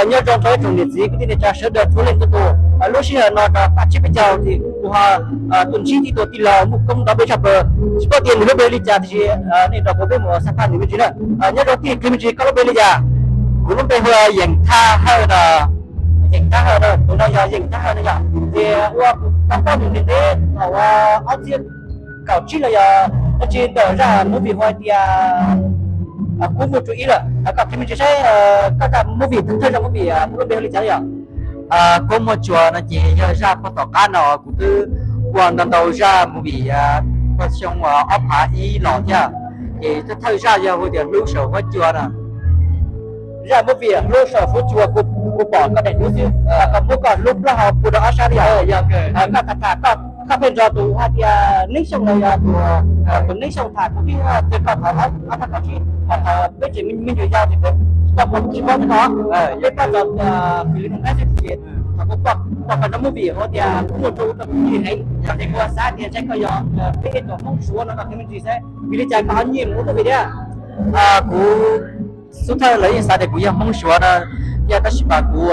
Nyob zoo rau ib tsoom niam txiv kwv tij neej tsa sawv daws txhua leej txhua tus. Lub sij hawm no rau peb caug ces kuv ho tuaj ntsib ib tug tij laug muaj koob nto peb tshaj plaws, tsis paub tias nws lub npe li cas tiam sis nej nrog kuv peb mus xav phaj nws me ntsis na. Nyob zoo tij, me ntsis koj lub npe li cas? Kuv lub npe hu ua Yeem Thaj Hawj no. Yeem Thaj Hawj no, tus no yog Yeem Thaj Hawj no yog. Ces ua kuv tau paub nws nws teb thaum ob txhiab kaum tsib los yog dab tsi ntawm zaj movie hu hais tias Kub Muaj Tsua ib lawm. Koj qhia me ntsis saib koj zaj movie, thawj zaj movie lub npe hu li cas yom? Kub Muaj Tsua no ces yog zaj puag tom qab no kuv twb ua ntau ntau zaj movie puag xyoo ob phav ib los thiab, ces thawj thawj zaj yog hu tias Hlub Saum Huab Cua no. Zaj movie Hlub Saum Huab Cua kuv pom koj daim duab xwb, koj muab koj lub plaub hau pua rau ob sab li yom? Koj tham tham koj pheej nrog tus hais tias Neeb Xyooj los yog tus, tus Neeb Xyooj tham kuv twb txog koj thaum ob phav kaum tsib, thaum peb tseem me ntsis yau ces peb tsis paub tsis paub txog, peb paub txog Fis Lis Moos Nqaib xwb ces thaum kuv pom koj nrog movie hu tias Kub Muaj Tsua ua tau kuv nyiam heev, ces kuv xav tias ntshe koj yog peb ib tsoom Hmoob Suav no koj qhia me ntsis saib vim li cas koj ho nyiam mus ua movie thiab? Kuv xub thawj lawv yeej xav tias kuv yog Hmoob Suav no thiab, tab sis mas kuv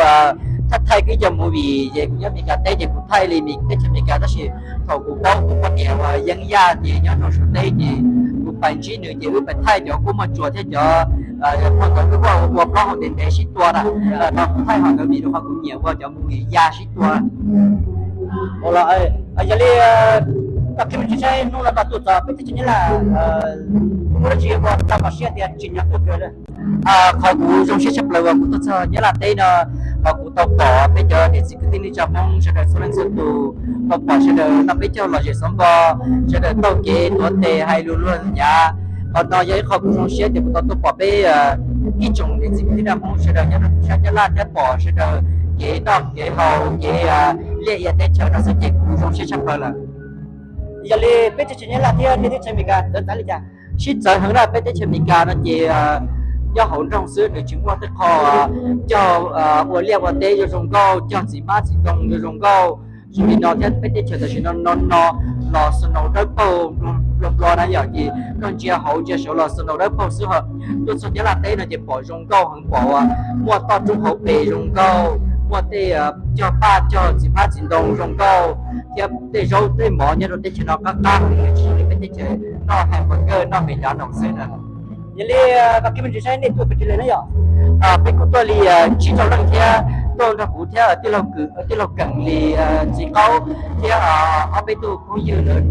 thaij thaij ib co movie ces kuv nyob Meskas teb ces kuv thaij li teb chaws Meskas, tab sis thaum kuv paub kuv poj niam uas Yeeb Yaj ces nyob rau Suav teb ces kuv pais ntsib nws ces wb pais thaij cov Kub Muaj Tsua thiab cov, cov nkawd wb ua plaub hau ntev ntev sib tua na. No kuv thaij ho nkawd vim rau qhov kuv nyiam ua cov movie ya sib tua. Ua los, yog li koj qhia me ntsis saib hnub no koj tuaj txog peb teb chaws Nyab Laj muaj dab tsi ua tau koj siab tias tsim nyog tuaj kawg? Qhov kuv zoo siab tshaj plaws uas kuv tuaj txog Nyab Laj teb no, qhov kuv tau pom peb cov niam txiv kwv tij neej tsa Hmoob sawv daws txhua leej txhua tus, tau pom sawv daws noj peb caug lom zem xov npo, sawv daws taug kev tuav tes hais lus luag hnyav. Qhov no yog ib qho kuv zoo siab tias kuv tau tuaj pom peb ib tsoom niam txiv kwv tij neej tsa Hmoob sawv daws nyob rau sab Nyab Laj thiab pom sawv daws kev noj kev haus kev liaj ia teb chaws no xwb ces kuv zoo siab tshaj plaws lawm. Yog li peb teb chaws Nyab Laj thiab nej teb chaws Amelikas txawv txav li cas? Sib txawv heev na, peb teb chaws Amelikas no ces nyob hauv nroog xwb, nws tsis muaj tej qho cog ua liaj ua teb zoo zoo nkauj, cog txiv hmab txiv ntoo zoo zoo nkauj zoo li no thiab. Peb teb chaws tam sim no no no los snow dawb paug nplo nplo na yom, ces koj ntsia hauv ntsia saud los snow dawb paug xwb ho. Tuaj txog Nyab Laj teb no ces pom zoo nkauj heev, pom muaj toj roob hauv pes zoo nkauj, muaj tej cog paj cog txiv hmab txiv ntoo zoo nkauj, thiab tej zaub tej mov nyob rau teb chaws no qab qab heev, tsis zoo li peb teb chaws noj hamburger noj McDonald's xwb na. Yog li koj qhia me ntsis saib nej tuaj pes tsawg leej na yom? Peb kuj tuaj li tsib rau leej thiab, tuaj nrog kuv thiab tij laug Keem li txiv qaub thiab ob peb tug phooj ywg lawv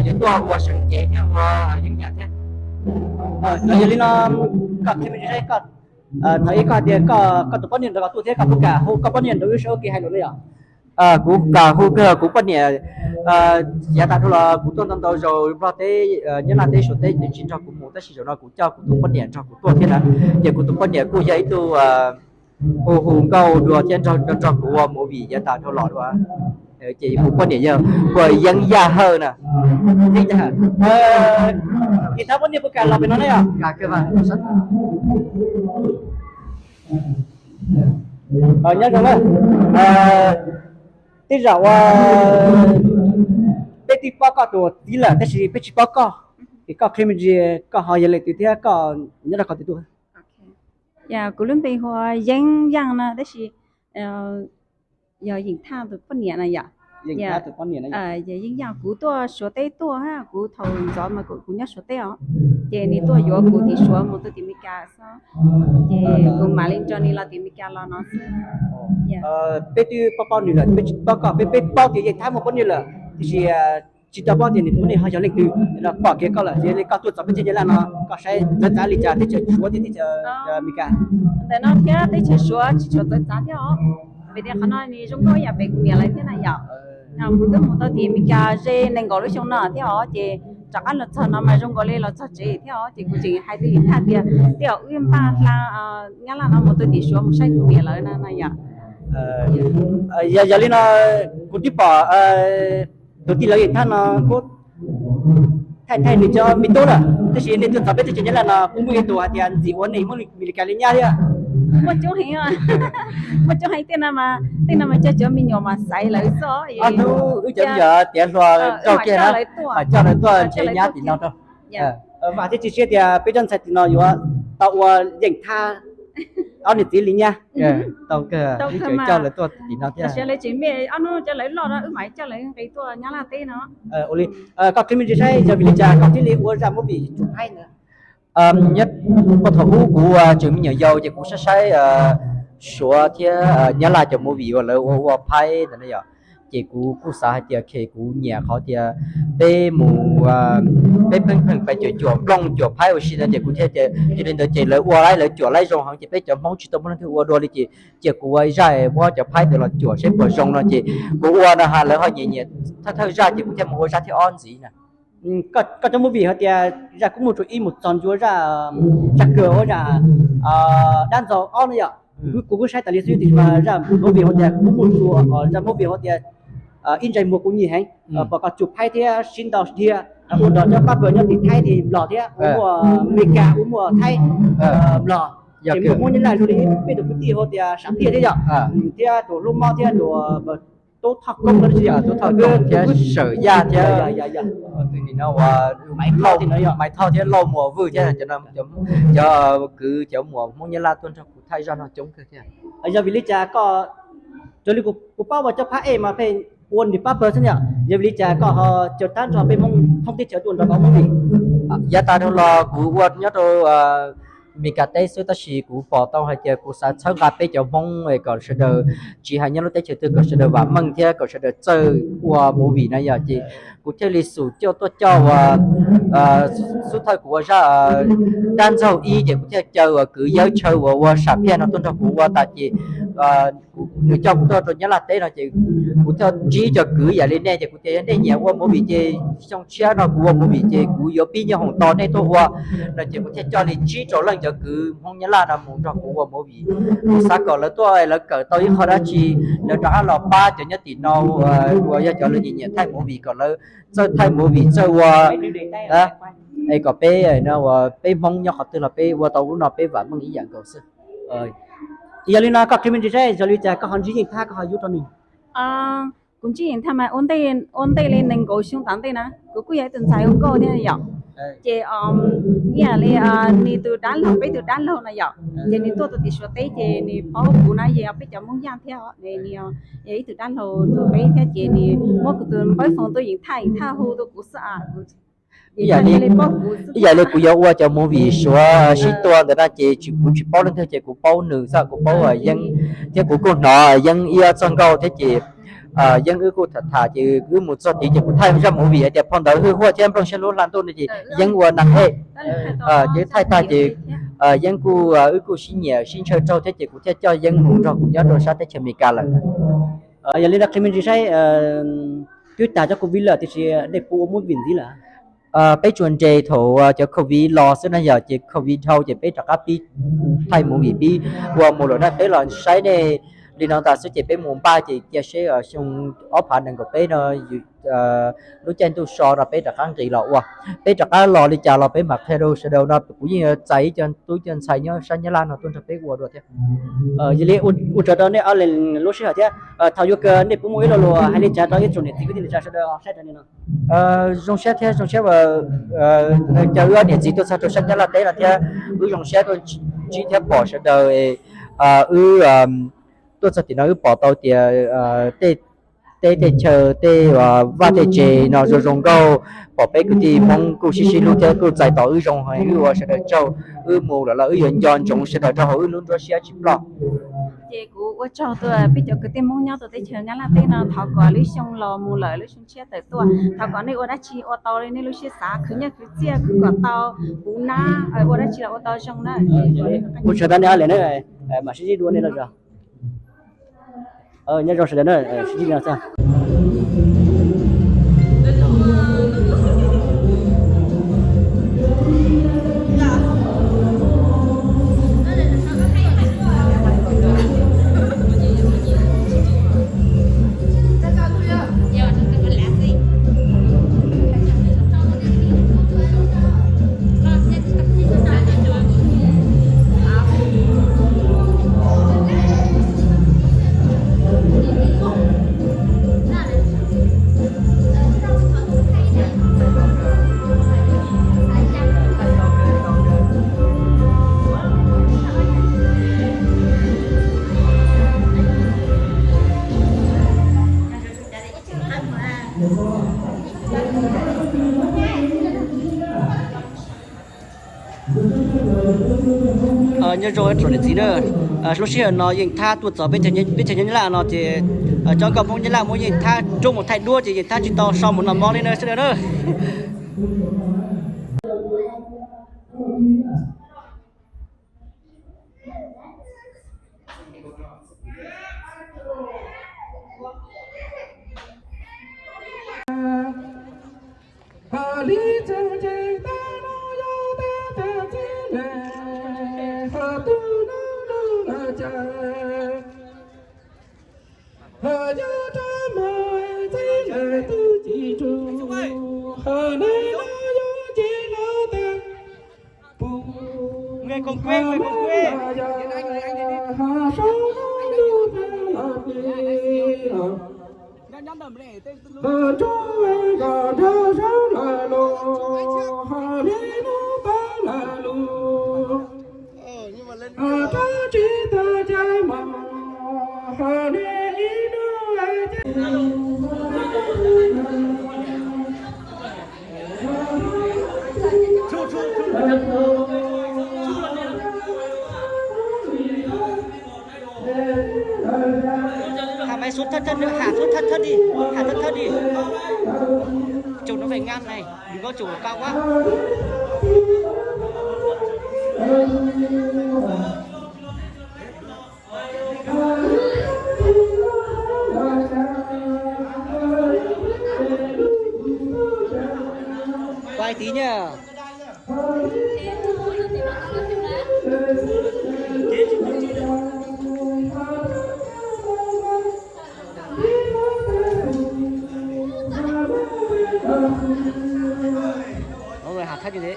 yuav tuaj ua seem cev thiab ua yeeb yam thiab. Yog li no, koj qhia me ntsis saib, thaum ib koj tias koj tus poj niam nrog koj tuaj thiab koj puas kam hu koj poj niam nrog wb sib ua ke hais lus ne yom? Kuv kam hu kawg kuv poj niam. Yav tas dhau los kuv tuaj ntau ntau zaus Nplog teb, Nyab Laj teb, Suav teb nws tsis nrog kuv mus, tab sis zaum no kuv coj kuv tus poj niam nrog kuv tuaj thiab na. Ces kuv tus poj niam kuj yog ib tug hu hu nkauj dua thiab nrog nrog kuv ua movie yav tas dhau los dua. Ces kuv poj niam yog hu ua Yeeb Yaj Hawj na. Yeeb Yaj Hawj. Kis thab poj niam puas kam los pem no ne yom? Nyob zoo na. Tej zaum ua peb twb paub koj tus txiv lawm tab sis peb tsis paub koj, es koj qhia me ntsis koj ho yog leej twg thiab koj nyob rau qhov twg tuaj? Kuv lub npe hu ua Yeeb Yaj no tab sis yog Yeem Thaj tus poj niam na yom. Yeeb Yaj, kuv tuaj Suav teb tuaj, kuv thaum ntxov mas kuv nyob Suav teb os, ces nws tuaj yuav kuv tim Suav mus rau tim Meskas xwb, ces kuv mam li nrog nws los tim Meskas los no xwb. Peb twb paub paub nws lawm, peb tsis paub koj, peb peb paub tias Yeej Thaj muaj poj niam lawm tiam sis tsis tau paub tias nws tus poj niam ho yog leej twg. Pom kiag koj lawm, yog li koj tuaj txog peb teb chaws Nyab Laj no koj saib txawv txav li cas teb chaws Suav thiab teb chaws Amelikas? Ntawm no thiab teb chaws Suav tsis tshua txawv txav thiab os, vim tias qhov no nws zoo nkauj ib yam pem kuv niam lawv thiab na yom. Kuv twb mus tau tim Amelikas ze nees nkaum lub xyoo no thiab os, ces rov qab los txog no mas zoo nkaus li los txog tsev thiab os, ces kuv tseem hais rau Yeej Thaj tias tej zaum wb npaj hla Nyab Laj no mus rau tim Suav mus saib kuv niam lawv na no yom. Yog li no kuv twb pom tus tij laug Yeej Thaj no kuj thaij thaij nws cov me tub lawm, tab sis nej tuaj txog peb teb chaws Nyab Laj no kuj muaj ib tug hais tias ntxim ua neej Hmoob Amelikas li nyab thiab. Muaj coob heev, muaj coob heev, tej no mas tej no mas coj cov me nyuam mas xaiv lawv xwb. Ob hnub wb cov me nyuam tiav hluas rau kiag na, coj lawv tuaj nrhiav nyab tim no rau. Vam thiab cia siab tias peb cov ntxhais tim no yuav tau ua Yeej Thaj Ob niam txiv li nyab tau kawg, wb tseem coj lawv tuaj tim no thiab. Tab sis lawv tseem me ob hnub coj lawv loj no wb mam coj lawv nqis tuaj Nyab Laj teb no. Ua li, koj qhia me ntsis saib yog vim li cas koj thiaj li ua zaj movie Tsum Phaib ntawd? Nyob puag thaum ub kuv ua tseem me nyuam yaus ces kuv saib saib Suav thiab Nyab Laj cov movie uas lawv ua ua Phaib ntawd na yom, ces kuv kuj xav hais tias kuv nyiam qhov tias peb mus, peb pheej pheej pais cuam cuam nplooj cuam Phaib ua si ntawd ces kuv thiaj tias yog li ntawd ces lawv ua laib lawv cuam laib zoo heev ces peb cov Hmoob tsis tau muaj leej twg ua dua li ces cia kuv ua ib zaj muab cov Phaib ntawd los cuam seb puas zoo no ces kuv ua no ha lawv ho nyiam nyiam thawj thawj zaj ces kuv thiaj mus ua zaj thib ob ntxiv na. Koj cov movie hais tias zaj Kub Muj Tsua ib mus txog ncua zaj, zaj kawg ua zaj Dab Ntxaug ob no yom. Kuv kuj saib tas li xwb tiam sis mas zaj movie hais tias Kub Muj Tsua, zaj movie hais tias ib ntsais muag kuv nyiam heev, pom koj Tsum Phaib thiab sib ntaus dhia ua nrog cov pab pawg nyob tim Thaib tim Nplog thiab ua muaj Meskas ua muaj Thaib Nplog, ces muaj Hmoob Nyab Laj zoo li peb tus kwv tij hais tias Sam Phiaj thiab yom, thiab tus hlub mob thiab tus Tub Thoj Koob no thiab Sawm Yaj thiab Maiv Thoj thiab Lauj Muas Vwj thiab cov kwv cov muam Hmoob Nyab Laj tuaj nrog kuv thaij zaj no coob kawg thiab. Yog vim li cas koj, raws li kuv paub ua cov phab ej mas pheej ua niam pab pawg xwb na, yog vim li cas koj ho caw tag nrho peb Hmoob thoob teb chaws tuaj nrog koj ua movie? Yav tas dhau los kuv ua nyob rau Meskas teb xwb tab sis kuv pom tau hais tias kuv xav txhawb nqa peb cov Hmoob kom sawv daws tsis hais nyob lub teb chaws twg kom sawv daws vam meej thiab kom sawv daws txawj ua movie na yom, ces kuv thiaj li xub coj tuaj coj ua xub thawj kuv ua zaj Dab Ntxaug ib ces kuv thiaj caw uas kwv Yawb Tshaw uas ua Sam Phiaj no tuaj nrog kuv ua tas ces nws coj kuv tuaj rau Nyab Laj teb no ces kuv thiaj ntsib cov kwv yam li nej ces kuv tias yog nej nyiam ua movie ces xyoo tshiab no kuv ua movie ces kuv yuav pib nyiaj hoom tos nej tuaj ua no ces kuv thiaj coj li tsib rau leej cov kwv Hmoob Nyab Laj no mus nrog kuv ua movie. Kuv xav kom lawv tuaj lawv kawm tau ib qho dab tsi, lawv rov qab los pab cov nyob tim no uas yog cov lawv nyiam nyiam thaij movie kom lawv txawj thaij movie txawj ua, es kom peb, peb Hmoob nyob qhov twg los peb ua tau lub no peb vam meej ib yam nkaus xwb. Yog li no koj qhia me ntsis saib yog li cas koj ho ntsib Yeej Thaj koj ho yuav rau nws? Kuv ntsib Yeej Thaj mas ua ntej li nees nkaum xyoo tom ntej na kuv kuj yog ib tug ntxhais ua nkauj thiab yom. Ces ib yam li nws tus dab laug peb tus dab laug no yom, ces nws tuaj tau tim Suav teb ces nws paub kuv na, yog peb cov Hmoob Yaj thiab, nws yog ib tug dab laug tuaj peb thiab ces nws muab kuv tus npawb foos tuaj Yeej Thaj, Yeej Thaj hu rau kuv xwb. Ib yam li kuv yuav ua cov movie Suav sib tua ntawd na ces kuv tsis paub leej twg ces kuv paub nws xwb, kuv paub Yeeb thiab kuv kuj hnov Yeeb ib ob txoj nkauj thiab ces Yeeb wb kuj tham tham ces wb mus txog tid ces kuv thaij zaj movie hais tias Phau Ntawv Hwj Huaj thiab Nplooj Siab Hlub Hla Ntuj no ces Yeeb ua neeg ej. Ces wb thaij tag ces Yeeb kuj, wb kuj sib nyiam sib ntshaw raug thiab ces kuv thiaj coj Yeeb mus nrog kuv nyob rau sab teb chaws Amelikas lawm. Yog li no qhia me ntsis saib, twb tas cov covid lawm tiam sis nej puas ua movie ntxiv lawm? Peb tsuas nres thaum cov covid los xwb na yom, ces covid dhau ces peb rov qab pib thaij movie pib ua mus lawm na, peb los saib nej li no tas xwb ces peb mus npaj ces cia seb xyoo ob phav nees nkaum peb no lub caij ntuj so no peb rov qab nqis los ua. Peb rov qab los li cas los peb mam qhia rau sawv daws no, kuv yeej yuav txais ib co tub co ntxhais nyob sab Nyab Laj no tuaj nrog peb ua dua thiab. Yog li ua tsaug rau nej ob leeg lub sij hawm thiab, thaum yuav kawg nej puas muaj ib lo lus hais li cas rau ib tsoom niam txiv kwv tij neej tsa sawv daws saib rau nej no? Zoo siab thiab zoo siab, caw wb ob niam txiv tuaj txog rau sab Nyab Laj teb no thiab wb zoo siab tuaj ntsib thiab pom sawv daws. Wb tuaj txog tim no wb pom tau tias tej teb tej chaw tej vaj tej tsev no zoo zoo nkauj, pom peb kwv tij Hmoob kuj sib sib hlub thiab kuj txais tos wb zoo heev, wb ua sawv daws tsaug. Wb mus lawm los wb yuav nco ntsoov sawv daws rau hauv wb lub nruab siab tsis ploj. Ces kuv ua tsaug rau peb cov kwv tij Hmoob nyob rau teb chaws Nyab Laj teb no, thov kom lub xyoo los mus lawm lub xyoo tshiab tawm tuaj, thov kom nej ua dab tsi ua tau li nej lub siab xav, khwv nyiaj khwv txiaj khwv kom tau, puv nab, ua dab tsi los ua tau zoo na. Ua tsaug rau nej ob leeg na, mam sib ntsib dua nej lawm zog. Nyob zoo sawv daws na, sib ntsib dua xwb. Nyob zoo tsoom niam txiv na, lub sij hawm no Yeej Thab tuaj txog peb chaws Nyab Laj no ces cov nkauj Hmoob Nyab Laj muab Yeej Thab rub mus thaij duab ces Yeej Thab tsis tau so mus noj mov li na sawv daws na. Nghe con quê, nghe con quê. Thả máy xuống thật thật nữa, thả xuống thật thật đi, thả thật thật đi. Chụp nó phải ngang này, đừng có chụp cao quá. Quay tí nha. Mọi người học thách như thế.